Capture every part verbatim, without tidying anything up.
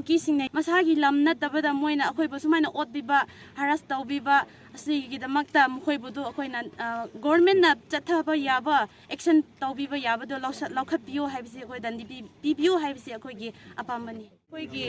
ꯀꯨꯀꯤꯁꯤꯡꯅ ꯃꯁꯥꯒꯤ ꯂꯝ ꯅꯠꯇꯕꯗ ꯃꯣꯏꯅ ꯑꯩꯈꯣꯏꯕꯨ ꯁꯨꯃꯥꯏꯅ ꯑꯣꯠꯄꯤꯕ, ꯍꯔꯥꯁ ꯇꯧꯕꯤꯕ, ꯑꯁꯤꯒꯤꯗꯃꯛꯇ ꯃꯈꯣꯏꯕꯨꯗꯨ ꯑꯩꯈꯣꯏꯅ ꯒꯣꯔꯃꯦꯟꯅ ꯆꯠꯊꯕ ꯌꯥꯕ, ꯑꯦꯛꯁꯟ ꯇꯧꯕꯤꯕ ꯌꯥꯕꯗꯣ ꯂꯧꯁ- ꯂꯧꯈꯠꯄꯤꯌꯨ ꯍꯥꯏꯕꯁꯤ ꯑꯩꯈꯣꯏ ꯗꯟꯗꯤ ꯄꯤ- ꯄꯤꯕꯤꯌꯨ ꯍꯥꯏꯕꯁꯤ ꯑꯩꯈꯣꯏꯒꯤ ꯑꯄꯥꯝꯕꯅꯤ꯫ ꯑꯩꯈꯣꯏꯒꯤ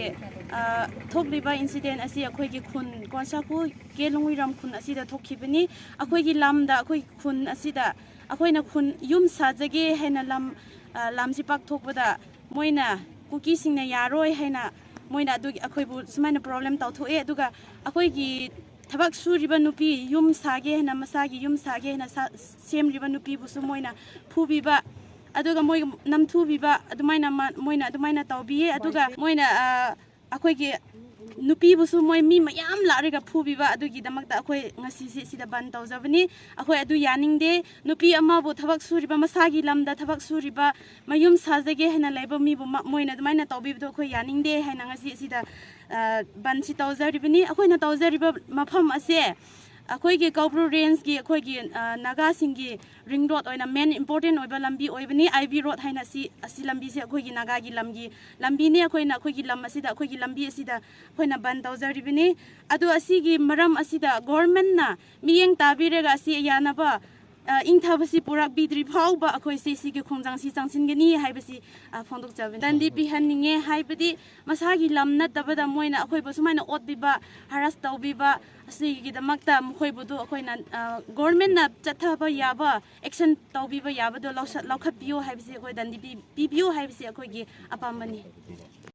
ꯑ, ꯊꯣꯛꯂꯤꯕ ꯏꯟꯁꯤꯗꯦꯟ ꯑꯁꯤ ꯑꯩꯈꯣꯏꯒꯤ ꯈꯨꯟ ꯀꯣꯟꯁꯥꯈꯨ ꯀꯦ ꯂꯨꯡꯋꯤꯔꯥꯝ ꯈꯨꯟ ꯑꯁꯤꯗ ꯊꯣꯛꯈꯤꯕꯅꯤ꯫ ꯑꯩꯈꯣꯏꯒꯤ ꯂꯝꯗ, ꯑꯩꯈꯣꯏ ꯈꯨꯟ ꯑꯁꯤꯗ ꯑꯩꯈꯣꯏꯅ ꯈꯨꯟ ꯌꯨꯝ ꯁꯥꯖꯒꯦ ꯍꯥꯏꯅ ꯂꯝ ꯑ, ꯂꯝꯁꯤ ꯄꯥꯛꯊꯣꯛꯄꯗ ꯃꯣꯏꯅ ꯀꯨꯀꯤꯁꯤꯡꯅ ꯌꯥꯔꯣꯏ ꯍꯥꯏꯅ ꯃꯣꯏꯅ ꯑꯗꯨꯒꯤ ꯑꯩꯈꯣꯏꯕꯨ ꯁꯨꯃꯥꯏꯅ ꯄ꯭ꯔꯣꯕ꯭ꯂꯦꯝ ꯇꯧꯊꯣꯛꯑꯦ꯫ ꯑꯗꯨꯒ ꯑꯩꯈꯣꯏꯒꯤ ꯊꯕꯛ ꯁꯨꯔꯤꯕ ꯅꯨꯄꯤ, ꯌꯨꯝ ꯁꯥꯒꯦ ꯍꯥꯏꯅ, ꯃꯁꯥꯒꯤ ꯌꯨꯝ ꯁꯥꯒꯦ ꯍꯥꯏꯅ ꯁꯥ- ꯁꯦꯝꯔꯤꯕ ꯅꯨꯄꯤꯕꯨꯁꯨ ꯃꯣꯏꯅ ꯐꯨꯕꯤꯕ, ꯑꯗꯨꯒ ꯃꯣꯏ ꯅꯝꯊꯨꯕꯤꯕ, ꯑꯗꯨꯃꯥꯏꯅ ꯃ- ꯃꯣꯏꯅ ꯑꯗꯨꯃꯥꯏꯅ ꯇꯧꯕꯤꯌꯦ꯫ ꯑꯗꯨꯒ ꯃꯣꯏꯅ ꯑ, ꯑꯩꯈꯣꯏꯒꯤ ꯅꯨꯄꯤꯕꯨꯁꯨ ꯃꯣꯏ ꯃꯤ ꯃꯌꯥꯝ ꯂꯥꯛꯔꯒ ꯐꯨꯕꯤꯕ, ꯑꯗꯨꯒꯤꯗꯃꯛꯇ ꯑꯩꯈꯣꯏ ꯉꯁꯤꯁꯤ ꯁꯤꯗ ꯕꯟ ꯇꯧꯖꯕꯅꯤ꯫ ꯑꯩꯈꯣꯏ ꯑꯗꯨ ꯌꯥꯅꯤꯡꯗꯦ꯫ ꯅꯨꯄꯤ ꯑꯃꯕꯨ ꯊꯕꯛ ꯁꯨꯔꯤꯕ, ꯃꯁꯥꯒꯤ ꯂꯝꯗ ꯊꯕꯛ ꯁꯨꯔꯤꯕ, ꯃꯌꯨꯝ ꯁꯥꯖꯒꯦ ꯍꯥꯏꯅ ꯂꯩꯕ ꯃꯤꯕꯨ ꯃ- ꯃꯣꯏꯅ ꯑꯗꯨꯃꯥꯏꯅ ꯇꯧꯕꯤꯕꯗꯣ ꯑꯩꯈꯣꯏ ꯌꯥꯅꯤꯡꯗꯦ ꯍꯥꯏꯅ ꯉꯁꯤ ꯁꯤꯗ ꯑ, ꯕꯟꯁꯤ ꯇꯧꯖꯔꯤꯕꯅꯤ꯫ ꯑꯩꯈꯣꯏꯅ ꯇꯧꯖꯔꯤꯕ ꯃꯐꯝ ꯑꯁꯦ ꯑꯩꯈꯣꯏꯒꯤ ꯀꯧꯕ꯭ꯔꯨ ꯔꯦꯟꯖꯀꯤ, ꯑꯩꯈꯣꯏꯒꯤ ꯑ, ꯅꯥꯒꯥꯁꯤꯡꯒꯤ ꯔꯤꯡ ꯔꯣꯗ ꯑꯣꯏꯅ ꯃꯦꯟ ꯏꯝꯄꯣꯔꯇꯦꯟ ꯑꯣꯏꯕ ꯂꯝꯕꯤ ꯑꯣꯏꯕꯅꯤ꯫ ꯑꯥꯏ ꯕꯤ ꯔꯣꯗ ꯍꯥꯏꯅ ꯑꯁꯤ, ꯑꯁꯤ ꯂꯝꯕꯤꯁꯦ ꯑꯩꯈꯣꯏꯒꯤ ꯅꯥꯒꯥꯒꯤ ꯂꯝꯒꯤ ꯂꯝꯕꯤꯅꯤ꯫ ꯑꯩꯈꯣꯏꯅ ꯑꯩꯈꯣꯏꯒꯤ ꯂꯝ ꯑꯁꯤꯗ, ꯑꯩꯈꯣꯏꯒꯤ ꯂꯝꯕꯤ ꯑꯁꯤꯗ ꯑꯩꯈꯣꯏꯅ ꯕꯟ ꯇꯧꯖꯔꯤꯕꯅꯤ꯫ ꯑꯗꯨ ꯑꯁꯤꯒꯤ ꯃꯔꯝ ꯑꯁꯤꯗ ꯒꯣꯔꯃꯦꯟꯅ ꯃꯤꯠꯌꯦꯡ ꯇꯥꯕꯤꯔꯒ ꯑꯁꯤ ꯌꯥꯅꯕ ꯑ, ꯏꯪꯊꯕꯁꯤ ꯄꯨꯔꯛꯄꯤꯗ꯭ꯔꯤ ꯐꯥꯎꯕ ꯑꯩꯈꯣꯏꯁꯤ ꯁꯤꯒꯤ ꯈꯣꯡꯖꯪꯁꯤ ꯆꯪꯁꯤꯟꯒꯅꯤ ꯍꯥꯏꯕꯁꯤ ꯑ, ꯐꯣꯡꯗꯣꯛꯆꯕꯅꯤ꯫ ꯗꯟꯗꯤ ꯄꯤꯍꯟꯅꯤꯡꯉꯦ ꯍꯥꯏꯕꯗꯤ ꯃꯁꯥꯒꯤ ꯂꯝ ꯅꯠꯇꯕꯗ ꯃꯣꯏꯅ ꯑꯩꯈꯣꯏꯕꯨ ꯁꯨꯃꯥꯏꯅ ꯑꯣꯠꯄꯤꯕ, ꯍꯔꯥꯁ ꯇꯧꯕꯤꯕ, ꯑꯁꯤꯒꯤꯗꯃꯛꯇ ꯃꯈꯣꯏꯕꯨꯗꯨ ꯑꯩꯈꯣꯏꯅ ꯑ, ꯒꯣꯔꯃꯦꯟꯅ ꯆꯠꯊꯕ ꯌꯥꯕ, ꯑꯦꯛꯁꯟ ꯇꯧꯕꯤꯕ ꯌꯥꯕꯗꯣ ꯂꯧꯁ- ꯂꯧꯈꯠꯄꯤꯌꯨ ꯍꯥꯏꯕꯁꯤ, ꯑꯩꯈꯣꯏ ꯗꯟꯗꯤ ꯄꯤ- ꯄꯤꯕꯤꯌꯨ ꯍꯥꯏꯕꯁꯤ ꯑꯩꯈꯣꯏꯒꯤ ꯑꯄꯥꯝꯕꯅꯤ꯫